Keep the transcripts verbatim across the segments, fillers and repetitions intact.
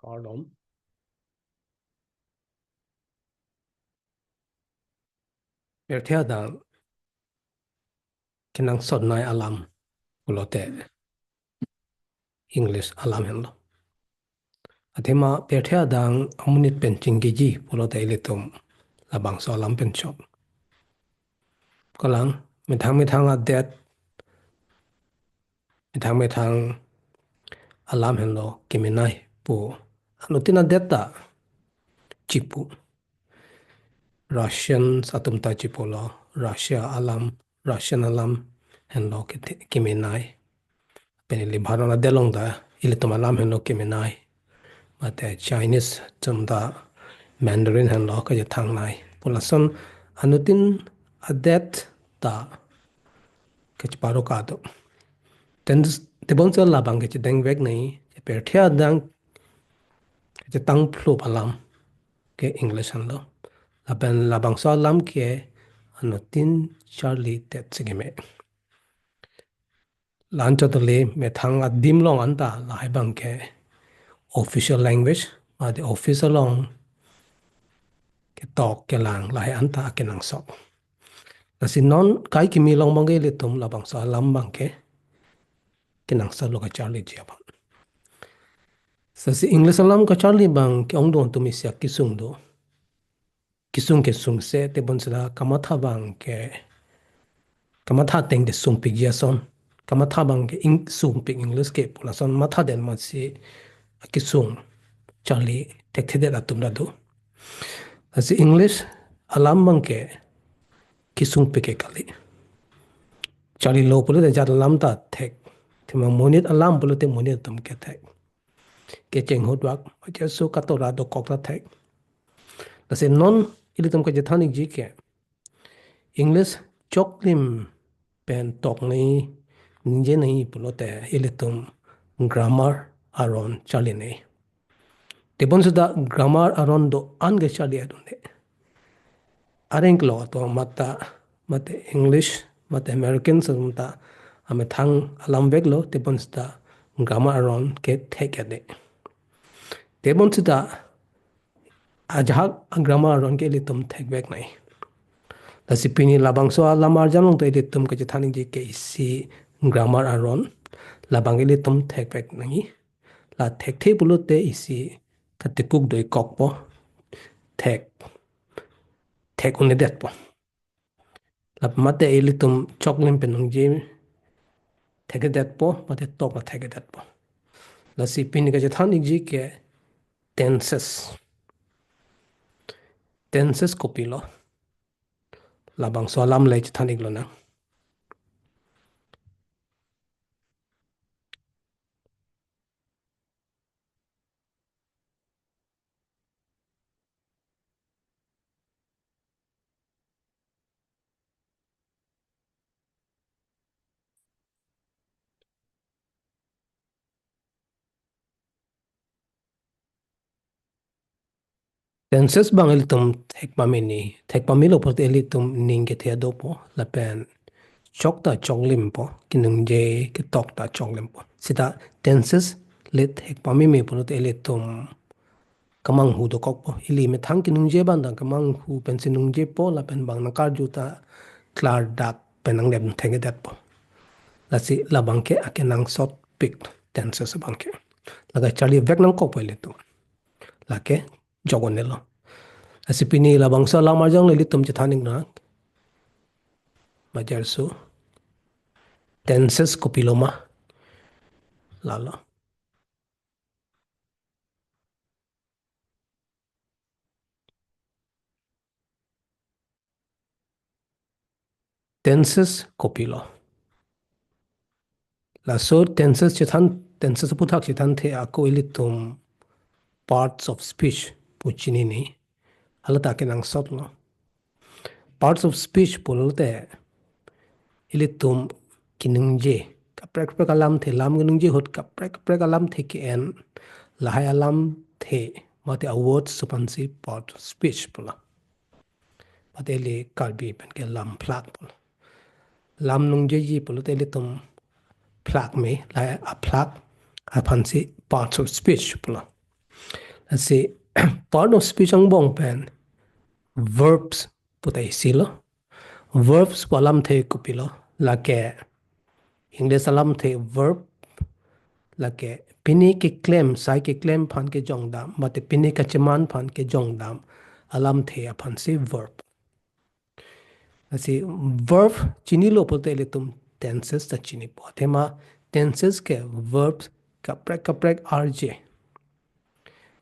Kardom. Pirthe adang kenangsotnei alam pulote English alam henlo. Athema pirthe adang amonit pen chingkiji pulote ilitum labangso alam pen chok. Kolang methang methang adet, methang methang alam henlo kemenei pu. Anuttin adet ta chipu. Russian atum ta chipulo, Russia alam, Russian alam henlo kethe-, kemenei. Pen ili Bharat adet along ta ilitum alam henlo kemenei. Mate Chinese atum ta Mandarin henlo kachethangnei. Pu lason anuttin adet ta kacheparo kado. Ten tebonso labang kachedengveknei, pirthe adang kachetangphlop alam ke English henlo. Lapen labangso alam ke anuttin charlidet si keme. La-anchot le methang adim along anta lahai abang ke official language, mate office along ketok kelang lahai anta kenangsot. Lasi non kai kimi along abang ke ilitum labangso alam abang ke kenangsotlo kacharliji abang. Lasi English alam kacharli abang ke ongdung atum isi akesung do. Kesung ke sungse, tebon seta kamatha abang ke, kamatha ateng ke sungpikji ason. Kamatha abang ke ing-, sungpik English ke pu lason mathadet amatsi akesung charli thekthedet atum ta do. Lasi English alam abang ke kesungpik ke kali. Charlilo pulote jat alam ta thek. Athema monit alam pulote monit atum ke thek. Kecheng ahut vak, achaso katora dokok ta thek. Lasi non ilitum kachethan-ikji ke English choklim pen toknei, ningjenei pulote ilitum grammar aron charlinei. Tebon seta grammar aron do-an ke charli adunde. Areng kelo atum mata, mate English, mate American atum ta amethang alam veklo, tebon seta grammar aron ke thek-ede. Tebon seta ajahak grammar aron ke ilitum thekveknei. Lasi pini labangso alam arjan along ta ilitum kachethan-ikji ke isi grammar aron, labang ilitum thekveknei. La thekthe pulote isi katipuk do-ik kokpo. Thek, thek un-edetpo. La mate ilitum choklim pen ningje thekthedetpo, mate tok la thekthedetpo. Lasi pini kachethan-ikji ke tenses. Tenses kopilo? Labangso alam le chethan-iklonang. Tenses abang ilitum thek pameni, thek pamelo pulote ilitum ning kethe dopo, lapen chok ta choklimpo, keningje ketok ta choklimpo. Seta tenses le thek pameme pulote ilitum kemanghu dokokpo. Ili methang keningje abang ta kemanghu pensi ningjepo, lapen bang nangkarju ta klardak pen nanglem thekthedetpo. Lasi labang ke akenangsotpik tenses abang ke. La kacharlivek nangkokpo ilitum. Lake jok un-elo. Lasi pini labangso alam arjan along ilitum chethan-iknang. Majarso. Tenses kopilo ma? Lalo. Tenses kopilo? Laso tenses chethan, tenses aphuthak chethanthe ako ilitum parts of speech pu chinine. Hala ta kenangsotlo. Parts of speech pulote ilitum keningje, kaprek kaprek alamthe, lam keningje ahut kaprek kaprek alamthe ke-en, lahai alamthe, mate a words aphansi part of speech pulo. Mate ili Karbi pen ke lam phlak pulo. Lam ningjeji pulote ilitum phlak me, lahai aphlak aphansi parts of speech pulo. Lasi part of speech angbong pen verbs puta isi lo. Verbs pu alamthe kopilo? Lake English alamthe verb, lake pine keklem, sai keklem aphan kejongdam, mate pine kacheman aphan kejongdam alamthe aphansi verb. Lasi verb chinilo pulote ilitum tenses ta chinipo. Athema tenses ke verbs kaprek kaprek arje.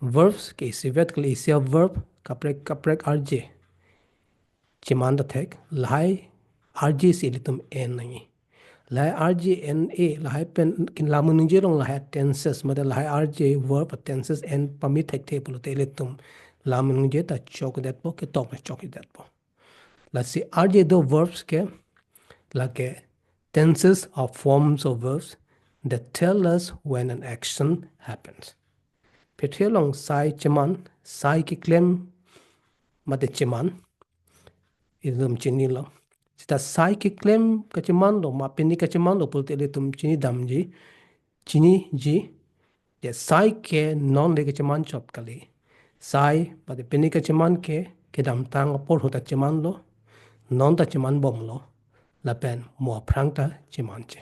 Verbs ke isivet kali isi a-verb kaprek kaprek arje cheman ta thek, lahai arje si ilitum en nangji. Lahai arje en-e, lahai pen kin lam ningje along lahai tenses, mate lahai arje verb tenses en pame thekthe pulote ilitum lam ningje ta chokdetpo, ketok ta chokdetpo. Lasi arje do verbs ke, lake tenses are forms of verbs that tell us when an action happens. Phethe along sai cheman, sai keklem mate cheman, ilitum chinilo. Seta sai keklem kachemanlo, ma pine kachemanlo pulote ilitum chinidamji, chiniji. Je sai ke non le kecheman chot kali. Sai mate pine kacheman ke kedamtang apor ahut ta chemanlo, non ta cheman bomlo, lapen mo aphrang ta chemanche.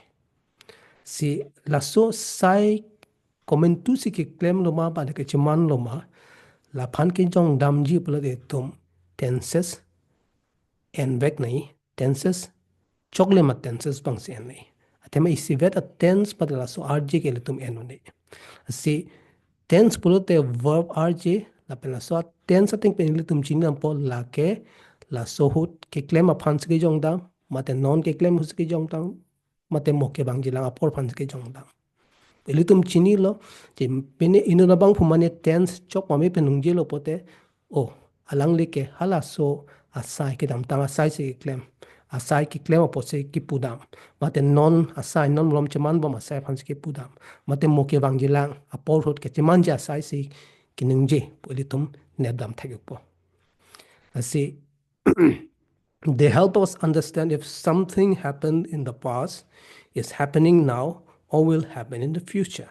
Si laso sai komantusi keklemlo ma, mate kechemanlo ma, laphan kejongdamji pulote ilitum tenses envek nangji, tenses chokle ma tenses abangsi en nangji. Athema isivet a-tense mate laso arje ke ilitum en un-e. Si tense pulote verb arje, lapen laso a-tense ateng pen ilitum chinidampo, lake laso ahut keklem aphansi kejongdam, mate non keklem ahutsi kejongdam, mate mo kevangjilang apor aphansi kejongdam. Ilitum chinilo, je pine inut abangphu mane tense chok pame pen ningjelo pulote, o, alangli ke halaso asai, kedamtang asai si keklem, asai keklem apotsi kepudam, mate non asai, non malom cheman bom asai aphansi kepudam, mate mo kevangjilang apor ahut kechemanje asai si keningje pu ilitum nepdam thekpo. Lasi they help us understand if something happened in the past, is happening now, or will happen in the future.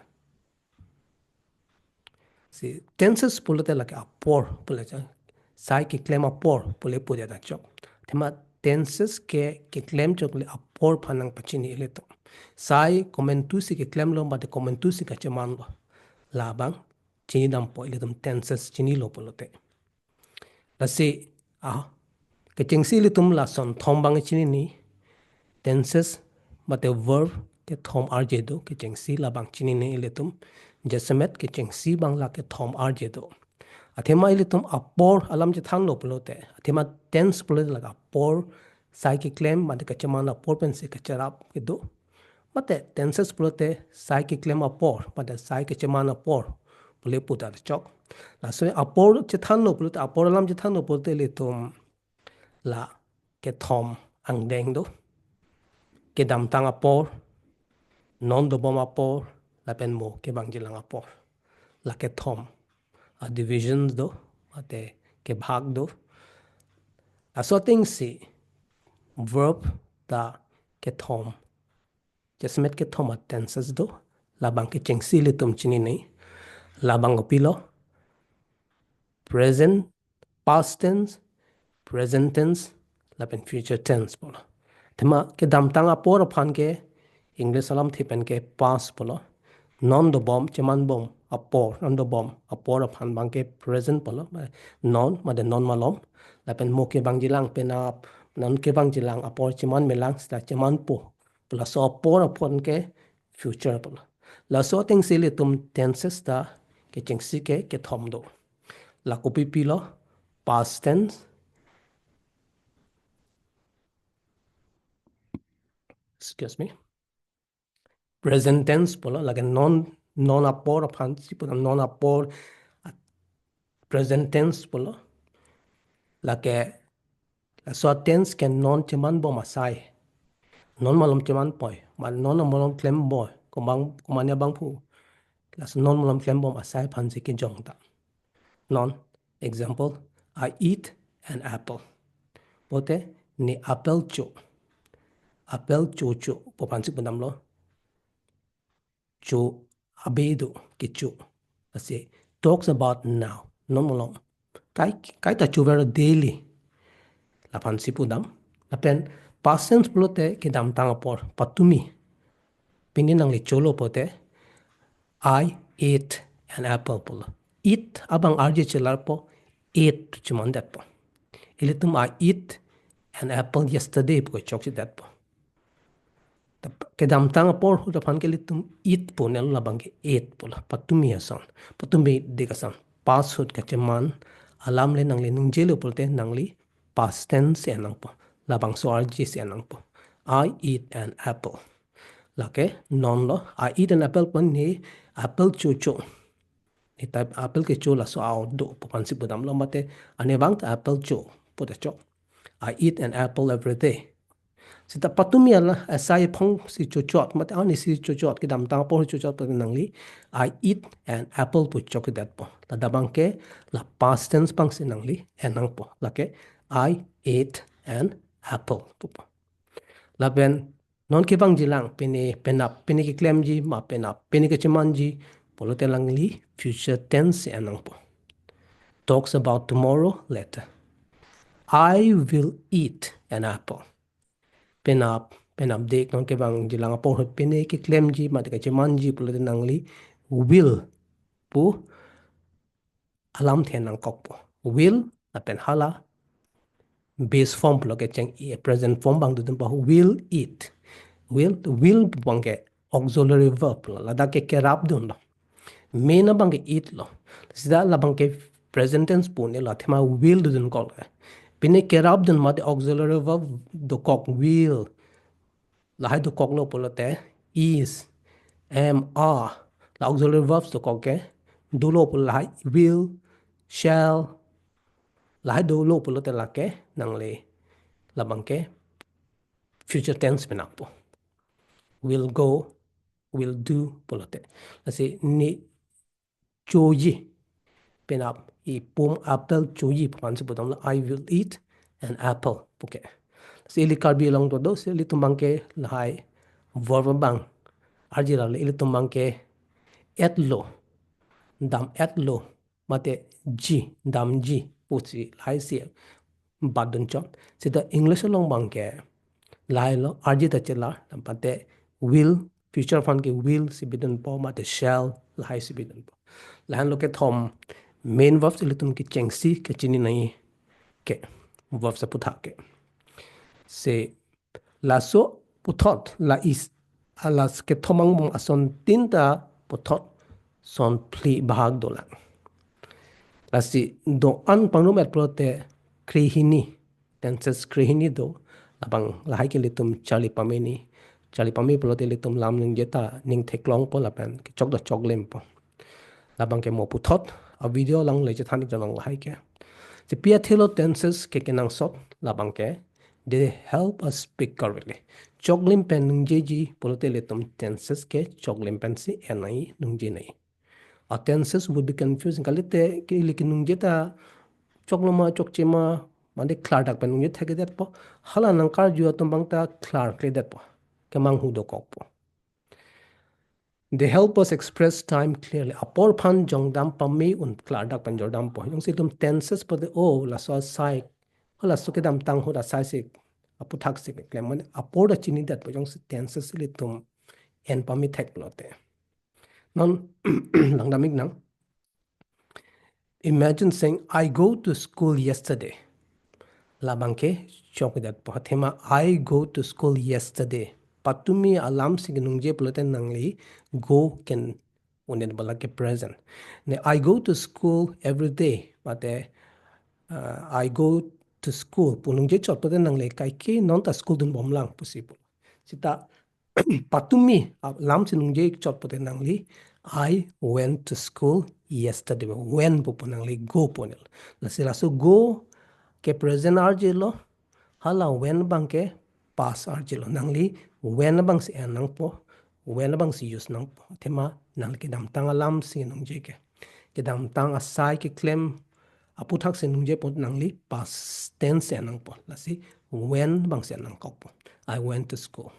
Si tenses pulote lake apor pule chang, sai keklem apor pule puja ta chok. Athema tenses ke keklem chokle apor aphan nangpachini ilitum. Sai komantusi keklemlo mate komantusi kachemanlo, labang chinidampo ilitum tenses chinilo pulote. Lasi, ah, kechengsi ilitum lason thom abang chinine, tenses mate verb kethom arje do, kechengsi labang chinine ilitum, jasemet kechengsi abang la kethom arje do. Athema ilitum apor alam chethanlo pulote, athema tense pulote la apor, sai keklem mate kacheman apor pensi kacherap kedo. Mate tenses pulote sai keklem apor, mate sai kecheman apor pule puta chok. Laso apor chethanlo pulote, apor alam chethanlo pulote ilitum la kethom angdeng do. Kedamtang apor, non dobom apor, lapen mo kevangjilang apor. La kethom a-divisions do, mate kebhag do. Laso atengsi verb ta kethom, jasemet kethom a-tenses do, labang kechengsi ilitum chinine, labang kopilo, present, past tense, present tense, lapen future tense pulo. Athema kedamtang apor aphan ke English alamthe pen ke past pulo. Non dobom, cheman bom apor, non dobom apor aphan abang ke present pulo. Non mate non malom, lapen mo kevangjilang penap, non kevangjilang apor cheman melang seta chemanpo pu laso apor aphan ke future pulo. Laso atengsi ilitum tenses ta kechengsi ke kethom do. La kopi pilo, past tense, excuse me, present tense pulo, lake non, non apor aphansi pudam, non apor, ah, present tense pulo, lake laso tense ke non cheman bom asai, non malom cheman poi, ma non malom klem boi, komang, komane abangphu, laso non malom klem bom asai aphansi kejongdam. Non, example, I eat an apple. Pulote ne apple cho. Apple cho cho pu aphansi pudamlo. Cho abe do, kecho. Lasi talks about now. Non malom. Kai, kaita chover daily. Laphan si pudam. Lapen past tense pulote kedamtang apor patumi. Pini nangli cholo pulote, "I eat an apple" pulo. Eat abang arje chelarpo, ate chemandetpo. Ilitum "I eat an apple yesterday" pu chokchedetpo. Kedamtang apor ahut aphan ke ilitum eat pu nelo, labang ke ate pulo. Patumi ason. Patumi dik ason. Past ahut kacheman alam le nangli ningjelo pulote nangli past tense si en nangpo. Labangso arje si en nangpo. "I eat an apple." Lake non lo, "I eat an apple" pu ne apple chocho. Ne ta apple kecho laso a-ot do pu aphan si pudamlo, mate ane abang ta apple cho puta chok. "I eat an apple every day." Seta patumi ala asai aphong si chochot, mate ani si chochot, kedamtang apor chochot pulote nangli "I eat an apple" pu chokchedetpo. Ladak abang ke la past tense abang si nangli en nangpo. Lake, "I ate an apple" pupo. Lapen non kevangjilang, pini penap, pini keklemji, ma penap, pini kachemanji pulote nangli future tense si en nangpo. Talks about tomorrow, later. "I will eat an apple." Penap, penap dik non kevangjilang apor ahut pini keklemji, mate kachemanji pulote nangli "will" pu alamthe nangkokpo. "Will" lapen hala base form pulo kecheng, i present form abang dodunpo, "will eat." "Will," "will" pu abang ke auxiliary verb lo, ladak ke kerapdunlo. Main abang ke "eat" lo. Seta labang ke present tense pu nelo, athema "will" dodunkok. Pini kerapdun mate auxiliary verb dokok, "will." Lahai dokoklo pulote is, am, are. La auxiliary verbs dokok ke dolo pulo, lahai will, shall. Lahai dolo pulote lake nangli labang ke future tense penappo. "Will go," "will do" pulote. Lasi ne choji. Penap, ipum apple choji pu aphan si pudamlo, "I will eat an apple" pu ke. Si ili Karbi along dodo, si ilitum abang ke lahai verb abang arjilo, ilitum abang ke etlo, dam-etlo, mate ji, damji pusi lahai si batdun chot. Seta English along abang ke lahai lo, arje ta chelar, mate will, future aphan ke will si bidunpo, mate shall, lahai si bidunpo. Lahenlo kethom main verbs ilitum kechengsi kachini nangji ke verbs aputhak ke. Si laso puthot la is, alas kethom angbong ason tin ta puthot son phli bahag dolang. Lasi do-an pangrum-et pulote krehini, tenses krehini do, labang lahai ke ilitum charli pameni. Charli pame pulote ilitum lam ningje ta ning theklongpo lapen kechok ta choklimpo. Labang ke mo puthot a-video along le chethan-ik jonang lahai ke. Si pi athelo tenses ke kenangsot, labang ke they help us speak correctly. Choklim pen ningjeji pulote ilitum tenses ke choklim pensi en nangji, ningje nangji. A tenses would be confusing. Kalite ke ili keningje ta choklo ma chokche ma, mane klardak pen ningje thekthedetpo. Hala nangkarju atum abang ta klarkledetpo. Kemanghu dokokpo. They help us express time clearly. Apor aphan jongdam pame un klardak pen jordampo. Jongsi ilitum tenses pulote, o, laso asai, o, laso kedamtang ahut asai si, aputhak si klem, mane apor ta chinidetpo jongsi tenses ilitum en pame thek pulote. Non langdam-ik nang. Imagine saying, "I go to school yesterday." Labang ke chokdetpo. Athema, "I go to school yesterday." Patumi alam si keningje pulote nangli go ke un-edetpo, lake present. Ne, "I go to school every day." Mate, uh, "I go to school" pu ningje chot pulote nangli kaike non ta school dunbomlang pusi pu. Seta patumi alam si ningje chot pulote nangli, "I went to school yesterday." Went pupo, nangli go pu nelo. Lasi laso go ke present arjelo, hala went abang ke past arjelo. Nangli went abang si en nangpo, went abang si use nangpo. Athema nangli kedamtang alam si ningje ke, kedamtang asai keklem aputhak si ningjepo, nangli past tense si en nangpo. Lasi went abang si en nangkokpo. "I went to school."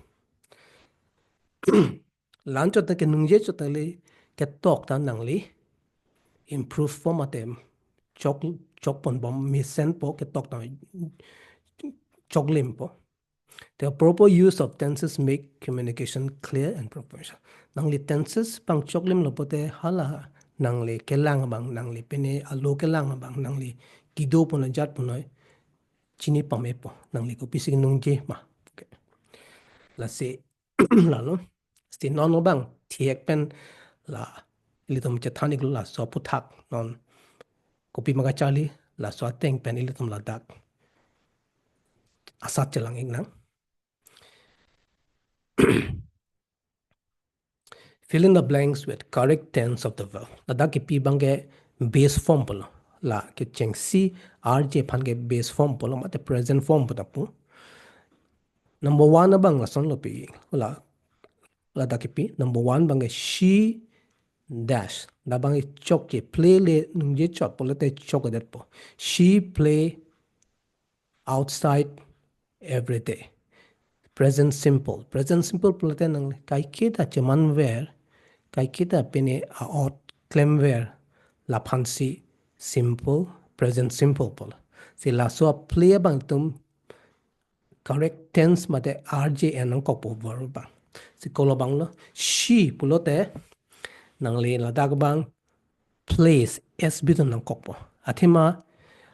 La-an chot ta keningje chot ta le ketok ta nangli improve po mate chok, chokponbom mesenpo, ketok ta choklimpo. The proper use of tenses make communication clear and professional. Nangli tenses abang choklimlo pulote hala nangli kelang abang, nangli pine alo kelang abang, nangli kedo punoi jat punoi chini pamepo, nangli kopisi nungje ma. Okay. Lasi lalo. Lasi non abang thek pen la ilitum chethan iklo laso aphuthak non kopi ma kacharli, laso ateng pen ilitum ladak asat chelang iknang. Fill in the blanks with correct tense of the verb. Ladak kipi abangke base form pulo. La kechengsi R J aphan ke base form pulo mate present form pu ta pu. Number one abang lasonlo pi. La, ladak kipi. Number one abangke she dash. Labang chokche, play le nungje chot pulote chokchedetpo. She play outside every day. Present simple. Present simple pulote nang kaiketa chemanver, kaiketa pine a-ot klemver, laphansi simple, present simple pulo. Lasi laso play abang itum correct tense mate R J en nangkokpo verb abang. Lasi kolo abanglo, she pulote nangli ladak abang plays, S bidun nangkokpo. Athema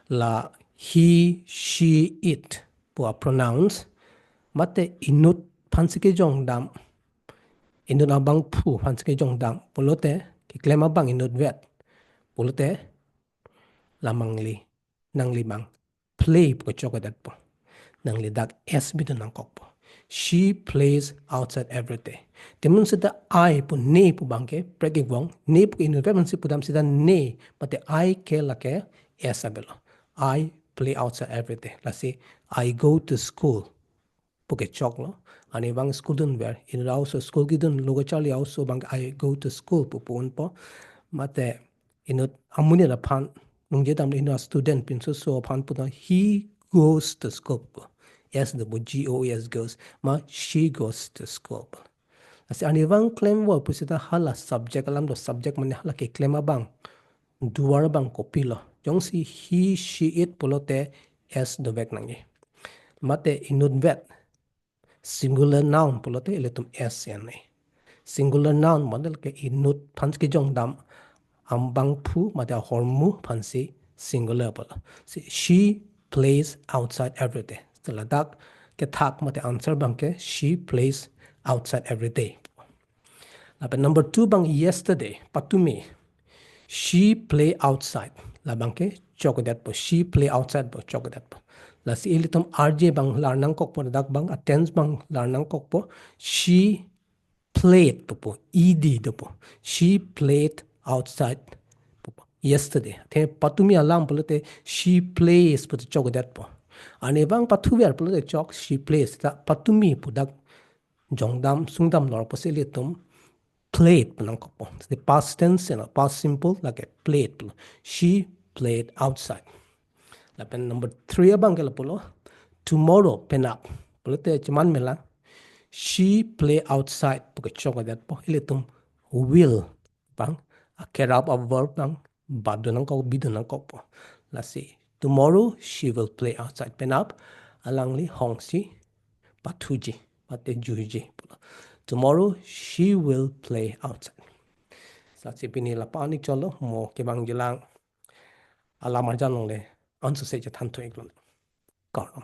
la he, she, it pu a-pronouns mate inut aphansi kejongdam, inut abangphu aphansi kejongdam pulote, keklem abang inutvet pulote, la nangli, nangli abang play pu kechokchedetpo. Nangli dak S bidun nangkokpo. She plays outside every day. Temun seta I pu, ne pu abangke prek-ik vong, ne pu inutvet aphansi pudam seta ne, mate I ke lake S avelo. I play outside every day. Lasi I go to school pu kechoklo. Arnivang school dunver, inut aoso school kedun, lo kacharli aoso abang I go to school pu pu-unpo. Mate inut amonit aphan nungjedam, inut student pinso so aphan puta he goes to school pu. S dopo, G O E S, goes. Ma she goes to school pu. Lasi arnivang klemvoi pusita hala subject alam do, subject mane hala keklem abang, dover abang kopilo. Jongsi he, she, it pulote S dovek nangji. Mate inutvet, singular noun pulote ilitum S en nangji. Singular noun mane ke inut aphansi kejongdam abangphu mate ahormu aphansi singular pulo. Lasi she plays outside every day. Lasi ladak kethak mate answer abangke she plays outside every day. Lapen number two abang yesterday, patumi. She play outside. Labangke chokchedetpo. She play outside pu chokchedetpo. Lasi ilitum R J abang lar nangkokpo, dak abang a-tense abang lar nangkokpo. She played pupo, E D dopo. She played outside pupo yesterday. Te patumi alam pulote she plays pu chokchedetpo. Arnivang pathuver pulote chok, she plays. Ta patumi pu dak jongdam sungdam lor pusi ilitum played pu nangkokpo. The past tense, you know, past simple lake played pulo. She played outside. Lapen number three abangke lapulo, tomorrow penap pulote cheman melang. She play outside pu kechokchedetpo. Ilitum will abang, a-kerap a-verb abang badun nangkok, bidun nangkokpo. Lasi tomorrow she will play outside. Penap alangli hongsi pathuji mate juiji pulo. Tomorrow she will play outside. Lasi pini la-an ik chotlo, mo kevangjilang alam arjan longle ansose chethan thu iklo. Kardom.